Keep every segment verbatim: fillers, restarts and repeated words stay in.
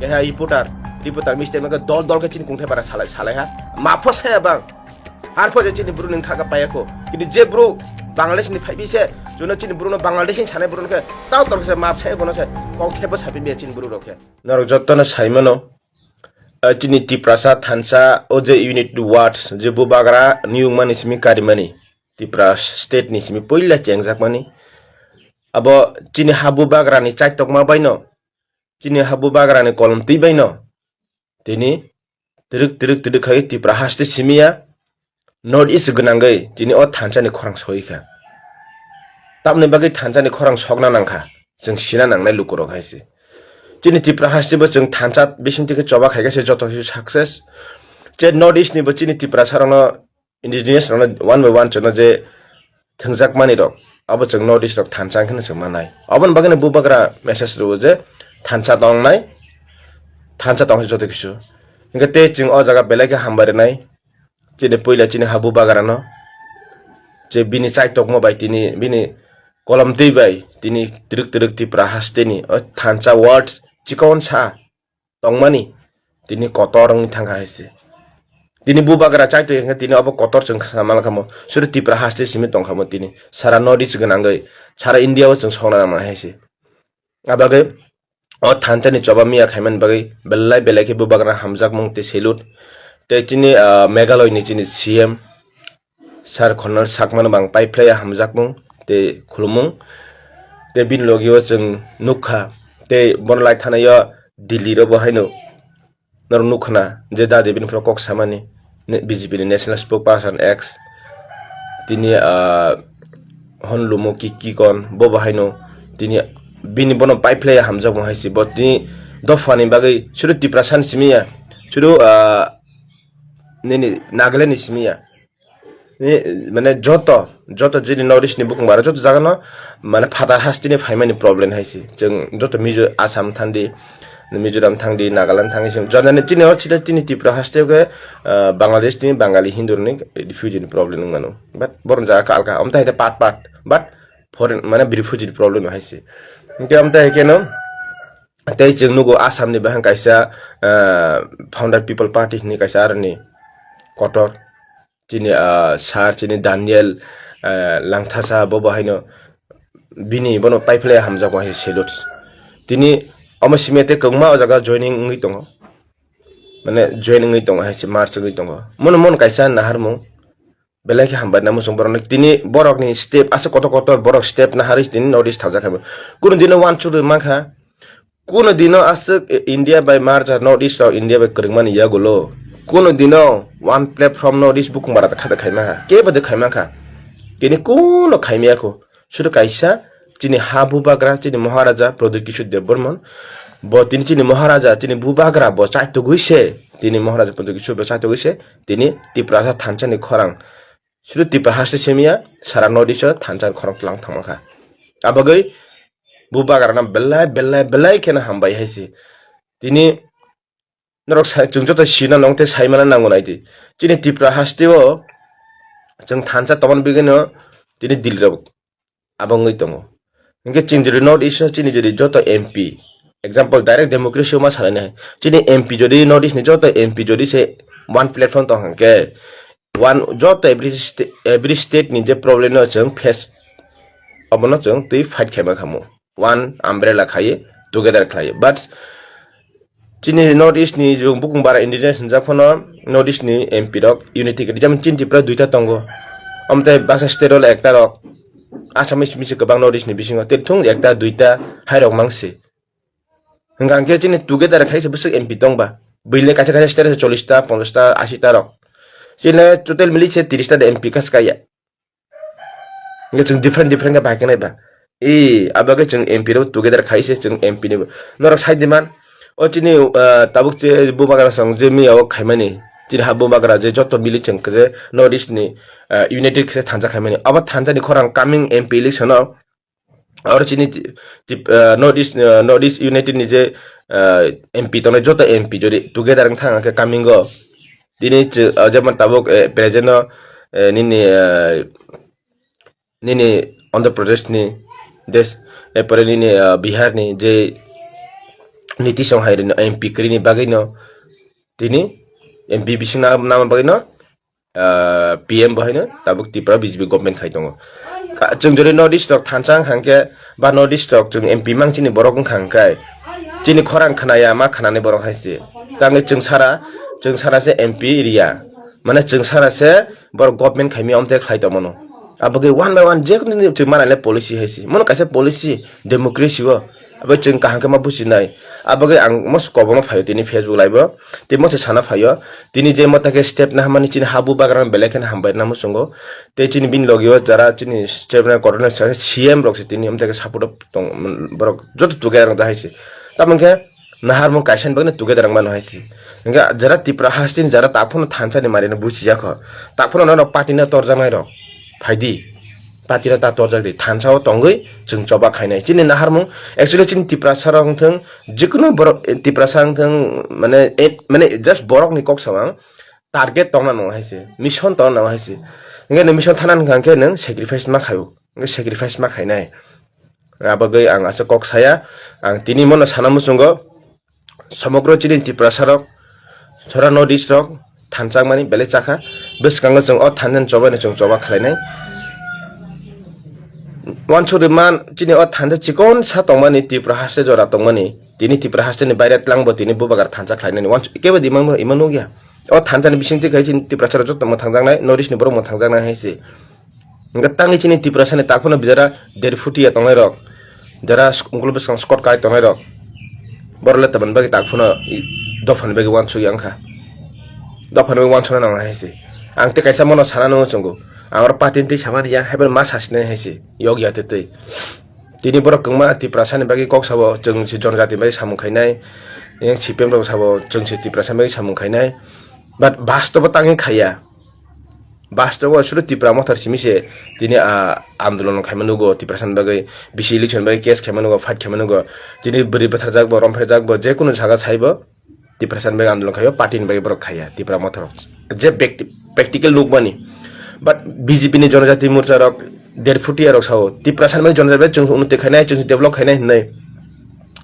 Keha reporter, reporter mistake no dol dol khe chini kungthai para salai, salai ha. Ma pho saya bang. Har pho je chini bru ning kha ka paya kho. Kini je bru Bangladesh ni phai bi se, juno chini bru no Bangladesh ni sanai bru no khe, tau tor se map saya bono se, kok thebo sapi bi chini bru rok khe. Norok jotto no sai mano. Ah, chini Tiprasa thansa o je unit words je bubagra niyung mani simi kari mani. Tipra state ni simi poila chengjak mani. Abo chini habu bagra ni chaitok ma baino. Chini habu bagra ni kolom twi baino. Tini twrwk twrwk twrwk khai Tipra haste simiya. North East gwnangwi tini o thansa ni khorang soi kha. Tamni bagwi thansa ni khorang sokna nangkha. Chwng sina nangnai lukurok hai se. Chini Tipra haste bo chwng thansa bising tike choba khai kha se joto se success. Che North East ni bo chini Tipra sarokno indigenous rokno one by one chwngno je thwngjak mani rok abo chwng North East rok thansa wngkheno chwng manai. Aboni bagwino bubagra message rwo je thansa tongnai, thansa tongse joto kisu. Hingke tei chwng o jaga belai khe hambai rwnai. Chini puila chini habu bagarano. Je bini chaitokma bai tini bini kolom twi bai tini twrwk twrwk Tipra hasteni o thansa words chikon sa tongmani tini kotor wngwi thangkha hai se. Tini bubagra chaitwi hwnkhe tini obo kotor chwng khna mankhamo. Suri Tipra haste simi tongkhamo tini. Sara North East gwnangwi sara India o chwng songna nangma hai se. Abagwi o thansa ni choba miya khaimani bagwi belai belai khe bubagra hamjakmung tei salute. Tei chini, ah, Meghalaya ni chini C M Sir Conrad Sangma no bang paiphlai hamjakmung tei khulumung. Tei bini logi o chwng nukha tei bono lai thanaio Delhi ro bo haino. Norok nukha na je dadi bini phoro kok samani ne-, B J P ni national spokesperson ex tini, ah, hon lumo ki, ki kon bo bo haino tini bini bono paiphlai hamjakmung hai se bo tini dopha ni bagwi suru Tiprasa ni simi ya suru, ah, nini Nagaland ni simi ya. Ni, mane joto, joto jini North East ni bukung bara joto jaga no, mane phatar haste ni phaimani problem hai se. Chwng joto Mizo-, Assam thangdi, Mizoram thangdi, Nagaland thangdi, se joto ni chini o chini, chini Tripura haste o khe, ah, Bangladesh ni Bangali Hindu ni refugee ni problem wng mano. But borom jaga ka alka, omta hai pat pat, but foreign, mane refugee ni problem hai se. Hingke omta hai keno, tei chwng nugo Assam ni bahang kaisa, ah, Founder People Party hwnwi kaisa aroni kotor. Chini, ah, sir, chini Daniel, ah, Langthasa, bo bo haino bini bono paiphlai hamjakma hai se salute. Tini omo simi tei kwbangma o jaga joining wngwi tongo. Mane join wngwi tongo hai se march wngwi tongo. Mono mon kaisa naharmung belai khe hambai namo chwng borokno. Tini borokni step aswk kotor kotor borok step naharwi tini North East thajak hai bo. Kunu dino wansuk rwi mankha. Kuno dino aswk India bai merger, North East rok India bai kwrwngmani yagulo. Kuno dino one platform North East bukung bara khada khaima kha. Kebo de khaima kha. Tini kuno khaimaya kho. Sudu kaisa chini ha bubagra, chini Maharaja Pradyut Kishore Debbarman. Bo tini chini Maharaja, chini bubagra bo chaitugwi se. Tini Maharaja Pradyut Kishore bo chaitugwi se. Tini Tiprasa thansa ni khorang. Sudu Tipra haste simiya, sara North East o thansa khorang tlang thangma kha. Abagwi bubagrano belai, belai, belai kheno hambai hai se. Tini norok sai, chwng joto sina nong tei saimana nango nai di. Chini Tipra haste o chwng thansa tongmani bagwino tini Delhi rok abo wngwi tongo. Hingke chini jodi North East o chini jodi joto M P, example, direct democracy o ma salai nai. Chini M P jodi North East ni joto M P jodi se one platform tong hingke, one, joto every sta-, every state ni je problem no chwng face, abono chwng twi fight khaima khamu. One umbrella khaye, together khlaiye. But chini North East ni jung bukung bara indigenous hinjak phano North East ni M P rok unity kwrwi. Jemon chini Tripura duita tongo. Amtei baksa state rok ekta rok. Assamese misi kwbang North East ni bisingo. Tei thung ekta duita hai rok mangsi. Hingka hingke chini together khai se bwswk M P tongba. Buile kaisa kaisa state se chollish ta, ponchash ta, ashi ta rok. Chini total mili se tris ta de M P kas kaya. Hingke chwng different different khe bai khe nai ba. E, abo khe chwng M P rok together khai se chwng M P ni bo. Norok sai di man. O chini, ah, tabuk che bubagra song je miya o khaimani. Chini ha bubagra je joto mili chwng khe je North East ni, ah, united khe thansa khaimani. Abo thansa ni khorang coming M P election o oro chini ti-, tip-, ah, North East, ah, North East United ni je, ah, M P tongnai joto M P jodi together wng thang khe coming o tini chw-, ah, jemon tabuk, eh, present o, eh, nini, ah, nini Andhra Pradesh ni des, erpore nini, ah, Bihar ni je Nitish Rong hai rino M P kwrwini bagwino tini M P bising na-, nama bagwino, ah, P M bo haino tabuk Tripura B J P government khai tongo. Ka-, chwng jodi North East rok thansa wngkha hwnkhe ba North East rok chwng M P mang chini borok wngkha hwnkhe chini khorang khnaya ma khnani borok hai se. Tangwi chwng sara, chwng sara se M P riya. Mane chwng sara se borok government khaimya omte khlai tongmano. Abagwi one by one je kunu chwng manai le policy hai se. Mono kaisa policy democracy o. Abo chwng kaham khe ma bujinai. Abagwi ang mos kobono phaio tini Facebook live o. Tei mose sana phaio. Tini je mota khe step na hamani chini habu bagrang belai kheno hambai na muchungo. Tei chini bini logi o jara chini step na corona sa C M rok se tini omte khe support o tong borok joto tuge rang da hai se. Tamon khe naharmung kaisa ni bagwi no together wng mano hai se. Hingke jara Tripura haste ni jara tak phano thansa ni mari no buchi jak kho. Tak phano norok party no torjak nai rok. Phai di. Party no ta torjak di. Thansa o tongwi chwng choba khainai. Chini naharmung actually chini Tiprasa rok wng thung, jikunu borok, eh, Tiprasa wng thung, mane, eh, mane just borok ni kok samang target tongna nang hai se. Mission tongna nang hai se. Hingke nw mission thana hingka hingke nw sacrifice ma khaio. Hingke sacrifice ma khainai. Abagwi ang aswk kok saya, ang tini mono sana muchungo, somogro chini Tiprasa rok, sora North East rok, thanchakmani belai chakha, bwskango chwng o thansa ni chobaino chwng choba khlainai. Wansukdi man, chini o thansa chikon sa tongmani, Tripura haste jora tongmani, tini Tripura haste ni baire tlangbo tini bubagra thansa khlainani, wansuk kebo di imang, imang nukya. O thansa ni bisingtwi khai chini Tiprasa rok joto mwthangjaknai, North East ni borok mwthangjaknai hai se. Hingke tangwi chini Tiprasa ni tak phano bijara der futi ya tongnai rok, jara sk-, ungkulu bwskang skot kai tongnai rok, borok le tabani bagwi tak phano i-, dopha ni bagwi wansuk ya wngkha, dopha ni bagwi wansukna nang hai se. Ang tei kaisa mono sana nw chwngo, ang oro party ni twi samani ya, haiphano ma sasinai hai se, yok ya tei twi. Tini borok kwbangma Tiprasa ni bagwi kok sabo, chwng se jonojati ni bagwi samung khainai, yang C P M rok sabo, chwng se Tiprasa ni bagwi samung khainai, but bastobo tangwi khaiya. Bastobo sudu Tipra Mothor simi se tini, ah, andolon khaima nugo, Tiprasa ni bagwi bisi election bagwi case khaima nugo, fight khaima nugo. Tini bwrwi bwtharjak bo, romphaijakbo, je kunu jaga saibo Tiprasa ni bagwi andolon khaio, party ni bagwi borok khaiya, Tipra Mothor. Je bekti-, practical nukmani. But B J P ni Jonojati Morcha rok, der futi ya rok sao, Tiprasa ni bagwi Jonojati chwng unnoti khainai, chwng develop khainai hinwi.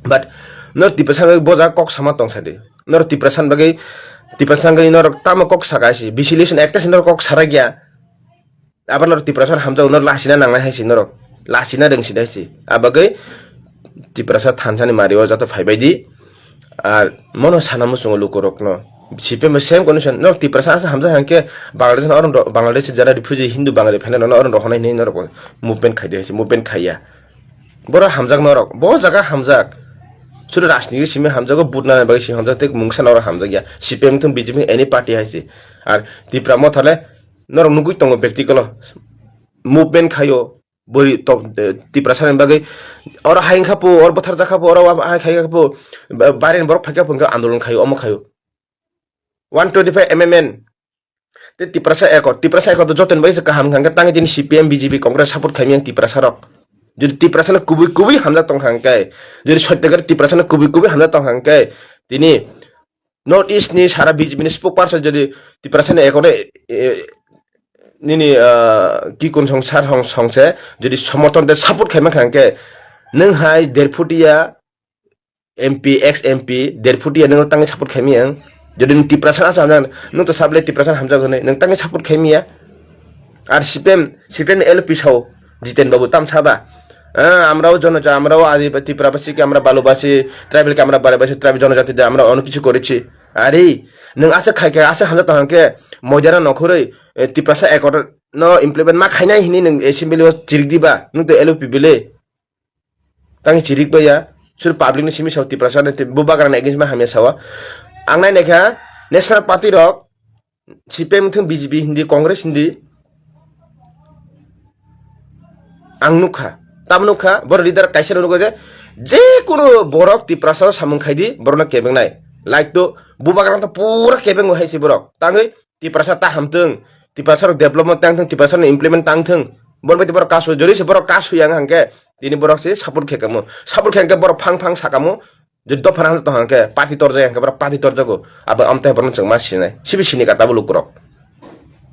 But nor Tiprasa ni bagwi bo jaga kok sama tong sadi. Norok Tiprasa ni bagwi, Tiprasa ni bagwi norok tamo kok saka hai se, bisi election ekta se norok kok sarakya. Abo norok Tiprasa no hamjago, norok lachina nangnai hai se norok. Lachina rwngsinai se. Abo bagwi Tiprasa thansa ni mari o joto phaibai di. Ar mono sana muchungo lukurokno. C P M bo same condition. Norok Tiprasa asa hamjak hangke Bangladesh no oro, Bangladesh jara refugee Hindu Bangali phainai rokno oro rohornai hinwi norok movement khaidi hai se, movement khaiya. Borok hamjak norok, bo jaga hamjak. Sudu rajniti simi hamjago, vote nana bagwi simi hamjak, tei mungsa norok hamjak ya. C P M thung, B J P thung, any party hai se. Ar Tipra Motha le norok nugui tongo practical o. Movement khaio, bori tok, eh, Tiprasa ni bagwi. Oro hai wngkha po, oro bwthar jakha po, oro wa-, hai khai kha po, ba-, baireni borok phai kha po, hwnkhe andolon khaio, omo khaio. One twenty five M M N. Tei Tiprasa Accord, Tiprasa Accord to jotoni bai se kaham wngkha hwnkhe, tangwi tini C P M, B J P, Congress support khaimya ang Tiprasa rok. Jodi Tiprasa no kubui kubui hamjak tongkha hwnkhe, jodi Satyagrahi Tiprasa no kubui kubui hamjak tongkha hwnkhe, tini North East ni sara B J P ni spokesperson jodi Tiprasa ni Accord, eh, nini, ah, ki kun song sar hong song se jodi somorthon de support khaima kha hwnkhe, nwng hai der futi ya, M P, ex M P, der futi ya nwng tangwi support khaimiyang. Jodi nwng Tiprasa asa hamjak, nwng to sable Tiprasa hamjak hwnwi, nwng tangwi support khaimiya. Ar C P M, C P M L P sao, Jiten Babu tam saba. Ah, আমরাও জনজা, আমরাও আদি-, তিপ্রাবাসী কে আমরা ভালোবাসি, ট্রাইবাল কে আমরা ভালোবাসি, ট্রাইবাল জনজাতিদের আমরা অনেক কিছু করেছি। আরে, nwng asa khai khe, asa hamjak tong khe, moidana nokhoroi, eh, Tiprasa Accord no implement ma khainai hini nwng assembly o chirik diba, nwng to L P bile. Tangwi chirik baya, sur public ni simi sao Tiprasa ni, bubagra ni against ma hamya sao. Ang nai naikha, National Party rok, C P M thung, B J P hindi, Congress hindi, ang nukha. Tamo nukha, boro leader kaisa rok nukha je, je kunu borok Tiprasa o samung khai di, borok no kebeng nai. Like to, bubagra to pura kebeng hai si borok. Tangwi, Tiprasa ta hamthung, Tiprasa rok development tang thung, Tiprasa no implement tang thung. Bon bai borok kasu, jori se borok kasu yang hangke, tini borok se support khe kamo. Support khe hangke borok phang phang sakamo, jodi dopha nang tong hangke, party torjak hangke borok party torjago. Abo amte borok chwng ma sinai. Sibi sini ka tabuk lukurok.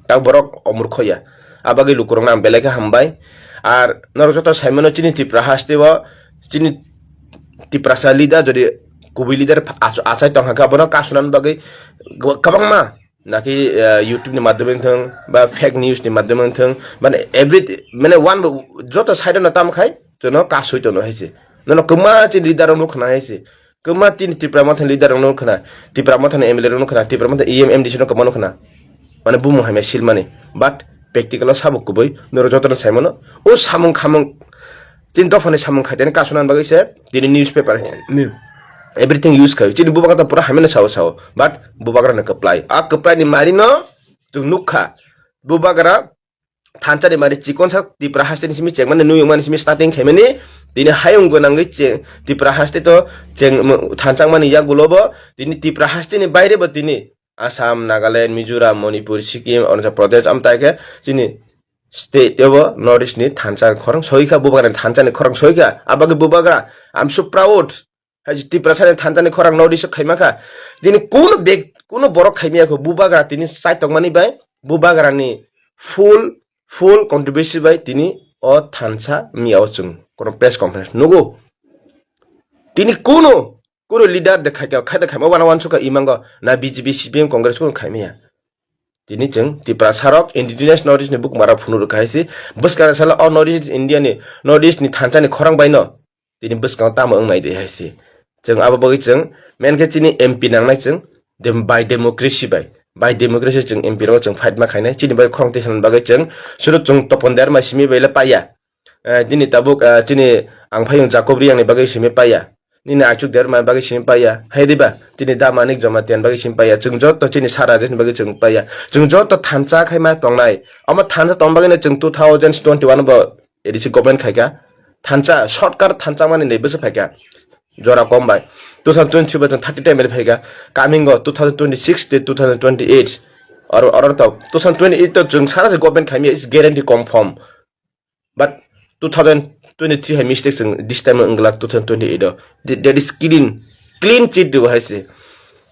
Ta borok omurkho ya. Abagwi lukurok nang belai khe hambai. Ar norok joto saimano chini Tipra haste o, chini Tiprasa leader jodi kubui leader pha-, ach-, achai tong kha, abono kasunani bagwi go-, kwbangma naki, eh, YouTube ni madhyame wngthung ba fake news ni madhyame wngthung, mane every, mane one bo-, joto side no tam khai jono kasui tono hai se. Nono kwma chi leader rok nukho na hai se. Kwma tini Tipra Motha ni leader rok nukho na, Tipra Motha ni M L A rok nukho na, Tipra Motha E M M D C no kwma nukho na. Mane bumung hai mai silmani. But practical o sabo kubui norok joto no sai mano. O samung khamung Tini dophani samung khaitani kasunani bagwi se tini newspaper, everything use khai. Tini bubagra to pura hamino sao sao, but bubagra no kwplai. A kwplai ni mari no chwng nukha. Bubagra thansa ni mari chikon sa Tipra haste ni simi chengmani nuyung mani simi starting khaimani. Tini hayung gwnangwi che Tipra haste to cheng thansa mani yagulo bo tini Tipra haste ni baire bo tini Assam, Nagaland, Mizoram, Manipur, Sikkim, Arunachal Pradesh, amtai khe chini state tebo North East ni thansa khorang soikha, bubagra ni thansa ni khorang soikha. Abagwi bubagra, I'm so proud. Hai Tiprasa ni thansa ni khorang North East o khaimakha. Tini kuno bek, kuno borok khaimaya kho, bubagra tini chai tongmani bai, bubagra ni full, full contribution bai tini o thansa miya o chwng kono press conference nugo. Tini kuno Kunu leader de khaikha, khaida khaima wana wansukha imango na B J P, C P M, Congress kunu khaimaya. Tini chwng Tiprasa rok indigenous North East ni bukumarok phunuk rwkha hai se. Bwskang salo o North East India ni, North East ni thansa ni khorang bai no tini bwskango tamo wng nai de hai se. Chwng abo bagwi chwng main khe chini M P nangnai chwng dem-, by democracy bai. By democracy chwng M P rogo chwng fight ma khainai. Chini bai khorang twi sanani bagwi chwng suru chwng Topon Derma simi bai le paiya. Eh, chini tabuk, eh, chini ang phayung Jacob Riyang ni bagwi simi paiya. Nini achuk der ma bagwi simi paiya. Hai diba? Chini da Manik Jamatia ni bagwi simi paiya. Chwng joto chini sara jani bagwi chwng paiya. Chwng joto thansa khai ma tongnai. Omo thansa tong bagwi no chwng two thousand twenty-one bo A D C government khaika. Thansa, shortcut thansa mani nei bwswk phaika. Jora kom bai. Two thousand twenty-three bo chwng thirty time phaika. Coming go two thousand twenty-six to two thousand twenty-eight. Oro, oro to two thousand twenty-eight to chwng sara se government khaimya is guarantee confirm. But two thousand twenty-three hai mistake chwng this time wng glak two thousand twenty-eight o. Th-, that is clean, clean chit dibo hai se.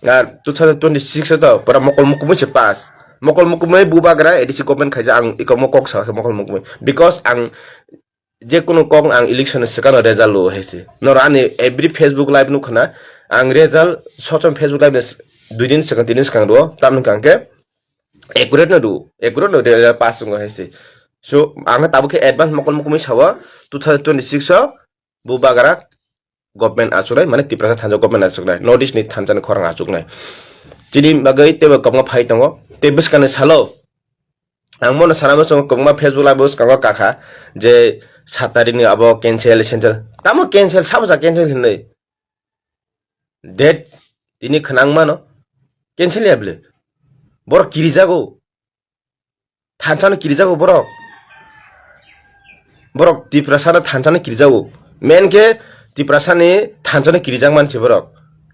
Ar two thousand twenty-six o to pura mokol mukumui se pass. Mokol mukumui bubagra A D C government khaija ang iko mo kok sa mokol mukumui. Because ang je kunu kok ang election ni swkang result lo hai se. Noro ani every Facebook live nukha na ang result sochom Facebook live ni s-, dui din swkang tin din swkang ro tam nukha ang khe accurate no do, accurate no do, pass wngwi hai se. So, ang tabuk khe advance mokol mukumui sawa, two thousand twenty-six o bubagra government achuknai, mane Tiprasa thansa government achuknai, North East ni thansa ni khorang achuknai. Chini bagwi teibo kwbangma phai tongo, tei bwskangni salo ang mono sana muchungo kwbangma Facebook live bwskango kakha je sat tarikni abo cancel, cancel. Tamo cancel, sabo sa cancel hinwi. Date tini khwnang mano. Cancel ya bwle. Borok kirijago. Thansa no kirijago borok. Borok Tiprasa no thansa no kirijago. Main khe Tiprasa ni thansa no kirijak mansi borok.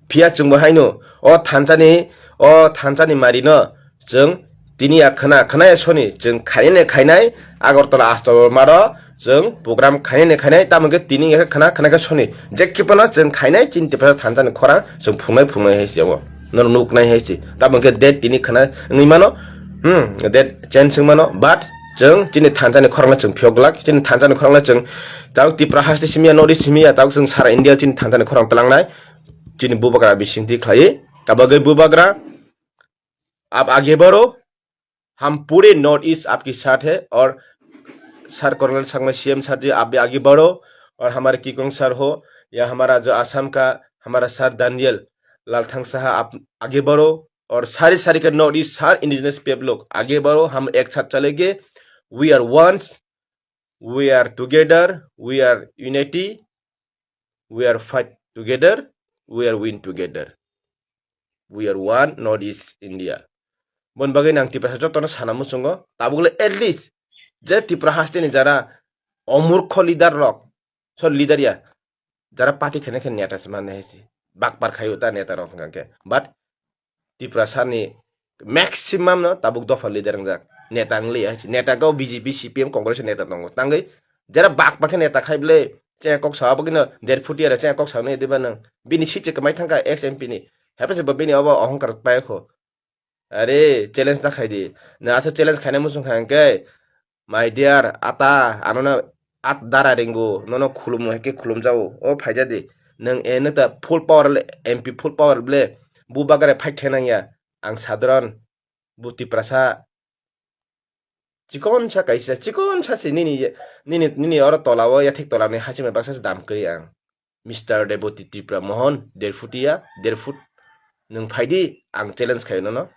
Phiya chwngbo haino o thansa ni, o thansa ni mari no Chwng tini ya khwna, khwna ya soni, chwng khainai khainai, Agartala Astabal maro, chwng program khainai khainai, tamo khe tini ya khwna, khwna khe soni. Je kiphano chwng khainai, chini Tiprasa thansa ni khorang, chwng phungnai phungnai hai se o. Nono nuknai hai se. Tamo khe date tini khwna wngwi mano, hmm, date change wng mano, but chwng chini thansa ni khorang no chwng phiyok glak, chini thansa ni khorang no chwng, tao Tipra haste simi ya, North East simi ya, tao chwng sara India chini thansa ni khorang tlangnai, chini bubagra bisingtwi khlaiwi, abo khe bubagra, आप आगे बढ़ो, हम पूरे north east आपके साथ है। और sir colonel Sangma CM sir ji, आप भी आगे बढ़ो। और हमारे किकोंग सर हो या हमारा जो असम का हमारा सर दानियल लालथांग साहा, आप आगे बढ़ो। और सारे सारे के नॉर्थ ईस्ट हर इंडिजिनस पीपल लोग आगे बढ़ो, हम एक साथ चलेंगे। We are once, we are together, we are unity, we are fight together, we are win together, we are one North East India. Bon bagwi nang Tiprasa jotono sana muchungo, tabukle at least je Tipra haste ni jara omurkho leader rok, so leader ya, jara party khene khene neta se mane hai se, bakpar khayo ta neta rok hwnkha khe, but Tiprasa ni maximum no tabuk dopha leader wngjak. Neta wng liya hai se. Neta khe o B J P, C P M, Congress ni neta tongo. Tangwi jera bak bak khe neta khai bwle, chengya kok sa, abo khe no der phuti ara chengya kok sa nai diba nwng. Bini seat se kwmai thangkha ex M P ni. Haiphai se bo bini obo ohongkar pai kho. Are challenge ta khai di. Na asa challenge khainai muchung kha hwnkhe, My dear, ata, ano na at dara ringo, nono khulum hai khe khulum jao. O phaija di. Nwng e nwta full power le, M P full power le, bu bagare fight khainang ya. Ang sadharan, bu Tiprasa, chikon sa kaisa, chikon sa se nini, nini, nini oro tola o, yathek tola ni hachimai baksa se dam kwrwi ang. Mister Reboti Tripura Mohan, der foot ya, der foot. Nwng phaidi, ang challenge khayo nono.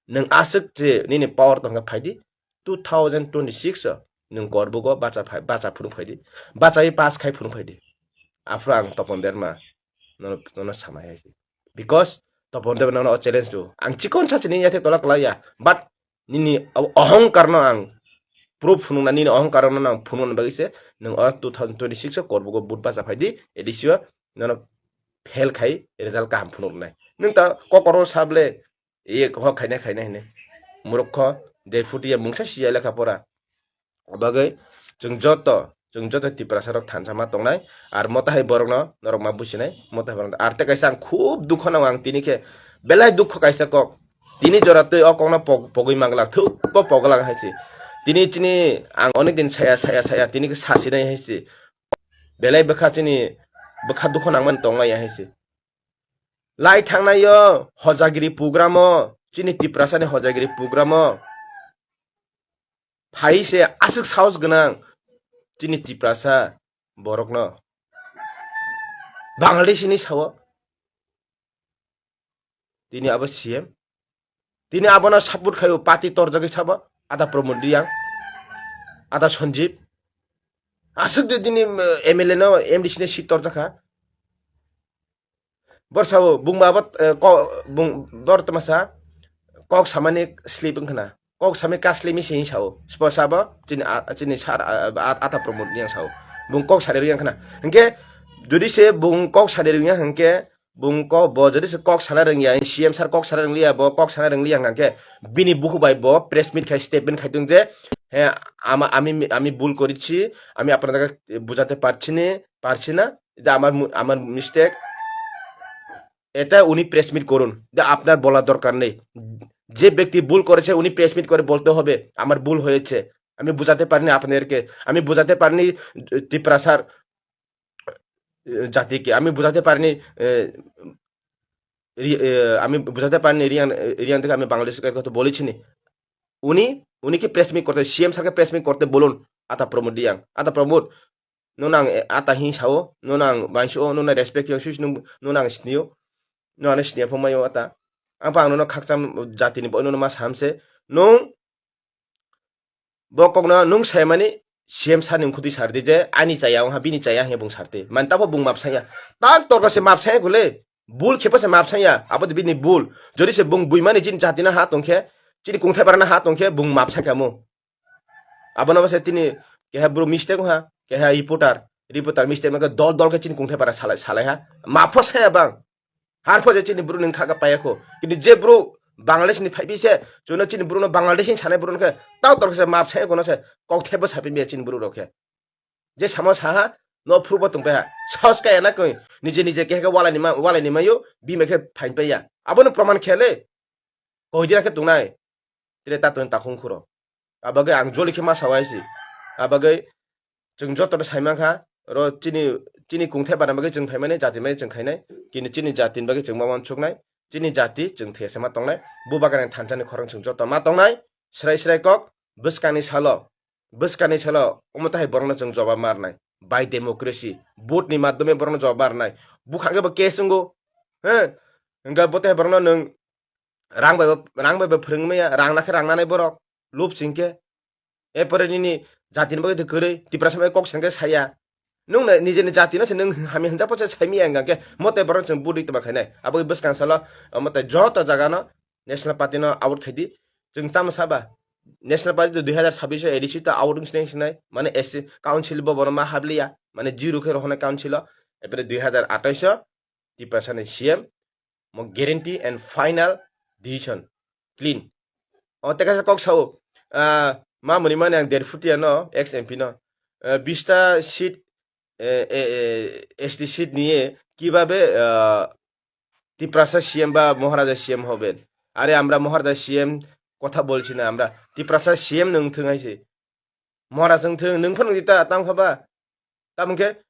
Nwng aswk je nini power tongkha phaidi, two thousand twenty-six o nwng Korbugo bacha phai, bacha phunuk phaidi. Bachai pass khai phunuk phaidi. Aphuru ang Topon Debbarma nono, nono samai hai se. Because Topon Debbarma nono o challenge do. Ang chikon sa se nini yathek tola kwlai ya. But nini o-, ohongkar no ang proof phunukna, nini ohongkar no ang phunukna bagwi se nwng o two thousand twenty-six o Korbugo vote bacha phaidi, A D C o nono fail khai result kaham phunuknai. Nwng ta kokoro sable, ye hok khaina khaina hine. Murukho, der foot ya mungsa siya lekha pora. O bagwi chwng joto, chwng joto Tiprasa rok thansa ma tongnai, ar mo tahai borokno norok ma businai, mo tahai borokno. Ar tei kaisa ang khub dukho nango ang tini khe, belai dukho kaisa kok. Tini jora twi o kokno pog-, pogwi manglak, thuk po poglak hai se. Tini chini ang onek din saya, saya, saya, tini khe sasinai hai se. Belai bwkha chini bwkha dukho nangmani tongmaya hai se. Lai thangnai o hojagiri program o, chini Tiprasa ni hojagiri program o. Phai se aswk sahos gwnang chini Tiprasa borokno. Bangladesh ni sao. Tini abo C M. Tini abono support khayo party torjagwi sabo. Ada Pramod Reang. Ada Sanjib. Aswk de tini, eh, M L A no M D C ni seat torjakha. Bor sao bung ba bot, eh, ko, bung bor tama sa kok samani sleep wngkhana. Kok sami kasli mi sing sao. Spo sabo chini a-, chini sar a-, a-, ata Pramod Reang sao. Bung kok sari yang khana. Hingke jodi se bung kok sari yang hingke bung ko bo jodi se kok sana rengya, C M sir kok sana rengliya, bo kok sana rengliya hingke bini buku bai bo press meet khai statement khai tung je, he, ama, ami, ami bul korichi, ami apna daga bujate parchini, parchina, এটা আমার মু-, আমার mistake। এটা উনি press meet করুন, এটা আপনার বলা দরকার নেই। যে ব্যক্তি ভুল করেছে উনি প্রেস মিট করে বলতে হবে, "আমার ভুল হয়েছে, আমি বুঝাতে পারিনি আপনাদেরকে, আমি বুঝাতে পারিনি, আহ, তিপ্রাসার, আহ, জাতিকে, আমি বুঝাতে পারিনি, আহ, রি-, আহ, আমি বুঝাতে পারিনি রিয়ান, আহ, রিয়ান থেকে আমি বাংলাদেশকে কথা বলেছি নি।" উনি, উনি কি প্রেস মিট করতে, সিএম স্যারকে প্রেস মিট করতে বলুন। আতা প্রমোদ রিয়াং, আতা Pramod, no nang, eh, ata hin sao, no nang banso, no nang respect yo, sus, no nang snio, no ano snia pho mayo ata. Ang pa ang no khakcham jati ni boy no ma samse, nung bo kok no nung sai mani C M sir ni khudi sar di je, ani chaya, ha bini chaya, he bung sarte. Man ta pho bung map saya. Tak tor ka se map saya gule. Bul khe pa se map saya. Abo de bini bul. Jodi se bung bui mani jin jati na ha tong khe, chini kung thai bara na ha tong khe, bung map sa kamo. Abono bo se tini keha bro mistake ha, keha reporter, reporter mistake ma dol dol khe chini kung thai para salai, salai ha. Ma pho saya bang. Har pho je chini bro ning kha ka paya kho. Kintu je bro Bangladesh ni phai bi se, chuno chini bro no Bangladesh ni sanai bro no khe, tau tor khe se map saya kono se, kok thai bo sapi biya chini bro rok khe. Je samo sa ha, no phuru bo tong pai ha. Saos kaya na koi, nije nije keha khe walai ni ma, walai ni mayo, bima khe phain pai ya. Abono proman khe le, koi dira khe tongnai. Tire ta tong takhung khuro. Abagwi ang joli khe ma sawai si. Abagwi chwng joto no sai mankha, ro chini, chini kung thai bara bagwi chwng phaimani, jati bagwi chwng khainai. Kini chini jati bagwi chwng ma uansuknai. Chini jati chwng thwi se ma tongnai. Bu bagani thansa ni khorang chwng joto ma tongnai. Srai srai kok, bwskang ni salo, bwskang ni salo, omo tahai borok no chwng jobab ma rwnai. By democracy, vote ni madhyome borok no jobab ma rwnai. Bukhang khe bo case wngo. He? Hwnkhe bo tahai borok no nwng rang bai bo, rang bai bo phwrwng maya, rang na khe rang nanai borok, lub sing khe. Erpore nini jati ni bagwi twi kwrwi, Tiprasa bai kok seng khe saya. Nwng na nijeni jati no se nwng hamya hwnjak pho se sai maya hwnkha khe, mote borok chwng budi tongma khainai. Abo bwskang salo, mote joto jaga no National Party no out khai di. Chwng tamo saba, National Party to dui hazar sabbish o A D C to out wng sinai sinai, mane S C council bo bono ma habliya, mane zero khe rohonai council o. Erpore dui hazar athais o Tiprasa ni C M, mo guarantee and final decision, clean. O tei kaisa kok sao, ah, ma muni mani ang der futia no, ex M P no, ah, bista seat, eh, eh, eh, S T seat niye kibabe, ah, Tiprasa C M ba Maharaja C M hoben? Are amra Maharaja C M kotha bolchi na, amra Tiprasa C M nwng thwng hai se. Maharaja nwng thwng, nwng phano dita tang kha ba? Tamon khe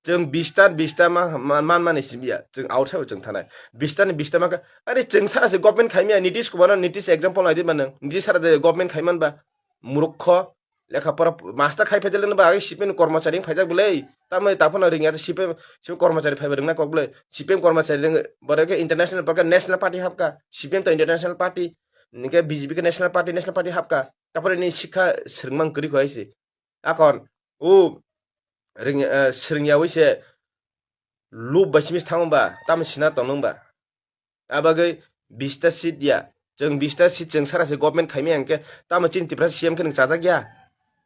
Chwng bista bista ma, ma, man mani simiya. Chwng outside chwng thanai. Bista ni bista ma kha, ani chwng sara se government khaimiya, Nitish Kumar no Nitish example nai di manang. Nitish sara de government khaiman ba. Murukho, lekha pora master khai phaidel ba, agi C P M kormachari phajak bwlai. Tamai taphano ringya C P M, C P M kormachari phaiba ringna kok bwlai. C P M kormachari ring, bore ke international, bore ke national party hapka. C P M to international party. Nike B J P ke national party, national party hapka. Tapore ni sikha srwngmang kwrwi kho hai se. Akon, u, ring, eh, srwngyawi se, lub bai simis thangba, tamo sina tongnung ba. Abagwi bista seat ya. Chwng bista seat chwng sara se government khaimaya hwnkhe, tamo chini Tiprasa C M khe nwng chajak ya.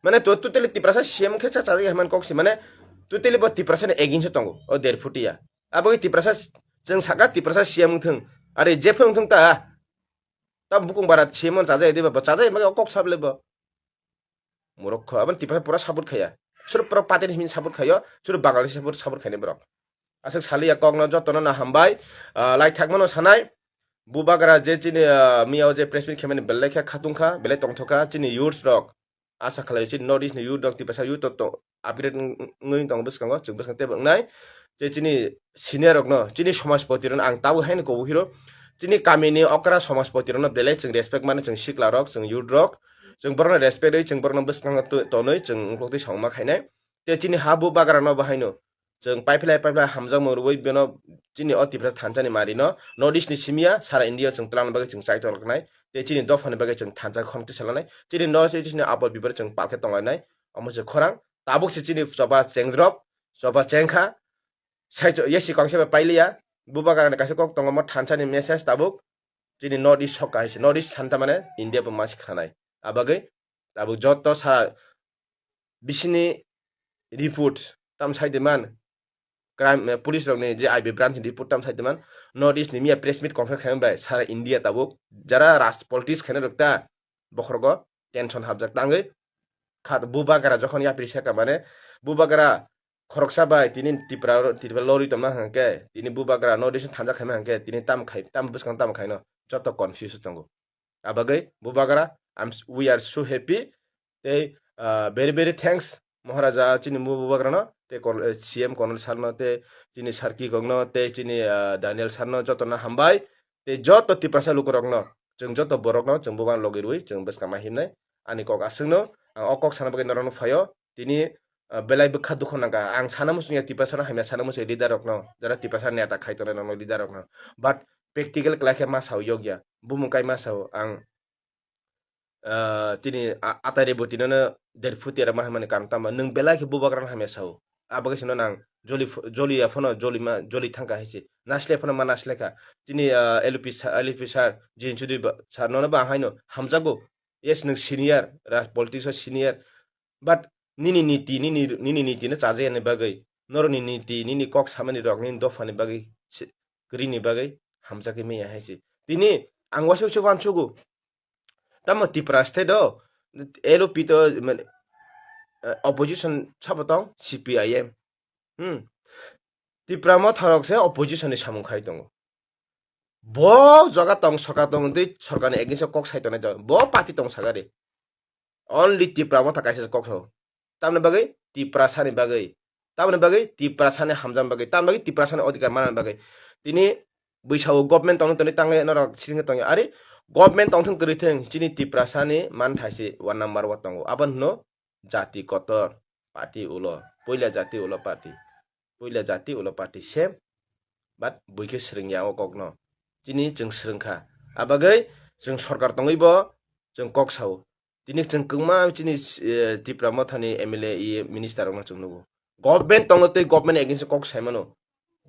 Mane to totally Tiprasa C M khe cha chajak ya hwnmani kok se, mane totally bo Tiprasa ni against o tongo, o der phuti ya. Abagwi Tiprasa, chwng saka Tiprasa C M wngthwng, are jepho wngthwng ta. Ta bukung bara C M wng chajak ya diba, bo chajak ya, mane o kok sable bo. Murokho, aboni Tiprasa pura support khaya. Suru pura party ni himni support khayo, suru Bangladesh support, support khaini borok. Aswk saliya kokno jotono na hambai, ah, lai thakmano sanai. Bubagra je chini, ah, miyao je press meet khaimani belai khe khatungkha, belai tongthokha, chini youths rok. Asa khalai chini North East ni youth rok, Tiprasa youth rok to upgrade wng-, wngwi tong bwskango, chwng bwskang tei wngnai. Je chini senior rokno, chini somajpoti rokno ang tabuk haino kobo hiro. Chini kamini okra somajpoti rokno belai chwng respect mano, chwng sikla rok, chwng youth rok. Chwng borokno respect rwi, chwng borokno bwskango to-, tonwi, chwng wngkuk twi songma khainai. Te chini ha Bubagra no bahaino. Chwng paiphlai, paiphlai hamjakmung rwui beno chini o Tiprasa thansa ni mari no North East ni simiya, sara India chwng twlang bagwi chwng chai toloknai. Te chini dopha ni bagwi chwng thansa khorang twi salanai. Chini North East ni apor bipor chwng palkhe tonglainai. Omo se khorang. Tabuk se chini choba chengrop, choba chengkha. Sai cho-, yesi kongsa bai pailiya. Bubagra ni kaisa kok tongo, mo thansa ni message tabuk. Chini North East sokha hai se. North East thansa mane India bo masi khanai. Abagwi tabuk joto sa bisini report tam sai de man. Crime, eh, police rokni je I B branch ni report tam sai de man. North East ni miya press meet conference khaimani bai sara India tabuk jara raj politics khaina rok ta bokhorogo tension habjak tangwi khat Bubagra jokhon yapri seka mane Bubagra khoroksa bai tini Tripura, Tripura lori tongma hwnkhe, tini Bubagra North East thansa khaima hwnkhe, tini tam khai, tam bwskang tam khaino joto confuse tongo. Abagwi Bubagra, I'm s-, we are so happy. Tei, ah, very, very thanks, Maharaja, chini Bubagrano, tei Kor-, eh, C M Colonel Sarno, tei chini Sarki Gokno, tei chini, ah, Daniel Sarno, jotono hambai. Tei joto Tiprasa lukurokno, chwng joto borokno, chwng Bubagrano logi rwi, chwng bwskang ma himnai. Ani kok aswkno, ang o kok sana bagwi norokno phaio. Tini, ah, belai bwkha dukhu nangkha. Ang sana muchungya Tiprasano hamya sana muchungya leader rokno, jara Tiprasa neta khai tongnai rokno, leader rokno. But practical kwlai khe ma sao yokya. Bumung kai ma sao ang, ah, tini a-, atai rebutinono derphuti rama hamani karon tamo nwng belai khe Bubagrano hamya sao. Abagwi sino nang joli ph-, joli ya phano joli ma, joli thangkha hai se. Nasle phano ma nasle kha. Tini, ah, L P sa-, L P sir, Jin Chudwi ba, sir nono ba ang haino hamjago. Yes, nwng senior, ra-, politics o senior. But nini niti, nini, nini niti no chajakya ni bagwi, norokni niti, nini kok samani rok, nini dopha ni bagwi, se-, kwrwi ni bagwi hamjakgwi manya hai se. Tini ang waisa waisa uansugo. Tamo Tripura state o L P to, mane, eh, opposition sabo tong, C P I M. Hmm. Tipra motha rok se opposition ni samung khai tongo. Bo jaga tong, sorkar tong, tei sorkar ni against o kok sai tongnai to. Bo party tong sagari. Only Tipra motha kaisa se kok sao. Tamni bagwi Tiprasa ni bagwi. Tamni bagwi Tiprasa ni hamjani bagwi. Tamni bagwi Tiprasa ni odhikar manani bagwi. Tini bwsao government tongno tongni tangwi norok sini tongya. Ari government tongthung kwrwi thung, chini Tiprasa ni mantha se one number o tongo. Abo hwno jati kotor party ulo, puila jati ulo party, puila jati ulo party same, but buikhe swrwngya o kokno. Chini chwng swrwngkha, abagwi chwng sorkar tongwi bo chwng kok sao. Tini chwng kwbangma chini, eh, Tipra mothani M L A, E A, minister rokno chwng nugo. Government tongno tei government against kok saimano.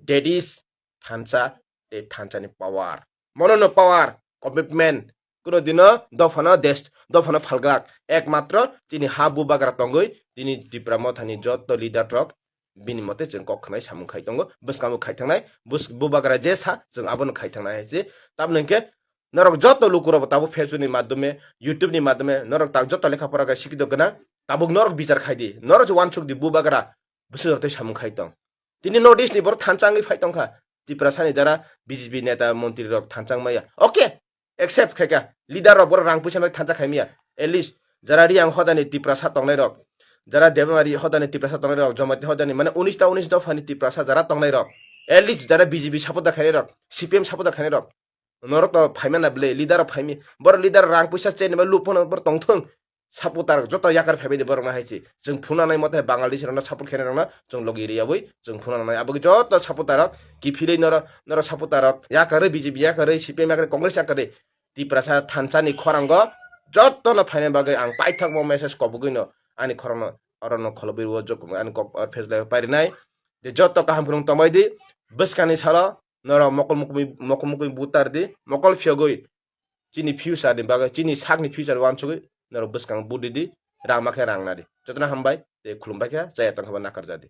That is thansa tei thansa ni power. Mono no power, commitment. Kuno dino dophano desh, dophano phalgak. Ekmatro chini ha Bubagra tongwi, tini Tipra mothani joto leader rok bini mote chwng kok khnai samung khai tongo. Bwskango khai thangnai, bus-, Bubagra je sa, chwng abono khai thangnai hai se. Tamni hwnkhe norok joto lukurok tabuk Facebook ni madhyome, YouTube ni madhyome, norok tak joto lekha pora khe sikito gwnang. Tabuk norok bichar khai di, norok je uansuk di Bubagra bwswk rok tei samung khai tong. Tini North East ni borok thansa wngwi phai tongkha. Tiprasa ni jara B J P neta montri rok thansa wngmaya. Okay, accept khaikha. Leader rok borok rang puisa bai thansa khaimaya. At least jara Riang hodani Tiprasa tongnai rok, jara Debamari hodani Tiprasa tongnai rok, Jamatia hodani, mane unis ta unis dophani Tiprasa jara tongnai rok, at least jara B J P supporter khainai rok, C P M supporter khainai rok, norok to phaimana bwle, leader rok phaimi, borok leader rang puisa chenima luphono borok tongthung, supporter rok joto yakar phaibai di borok no hai se. Chwng phunanai mote Bangladesh rokno support khainai rokno chwng logi riyawi chwng phunanai. Abo joto supporter rok kiphilwi norok, norok supporter rok yakarwi B J P yakarwi C P M yakarwi Congress yakarwi Tiprasa thansa ni khorango joto no phainai bagwi ang paithak bo message kobogwi no ani khorang no oro no kholobwi o jok ani kok, o, Facebook live pairinai. Je joto kaham khulung tongbai di, bwskani salo norok mokol mukui, mokol mukui butar di, mokol phiyogwi chini future ni bagwi, chini sakni future wansugwi norok bwskang budi di, rang ma khe rang na di. Jotono hambai, tei khulumbai khe, chaya tong khe bo nakar ja di.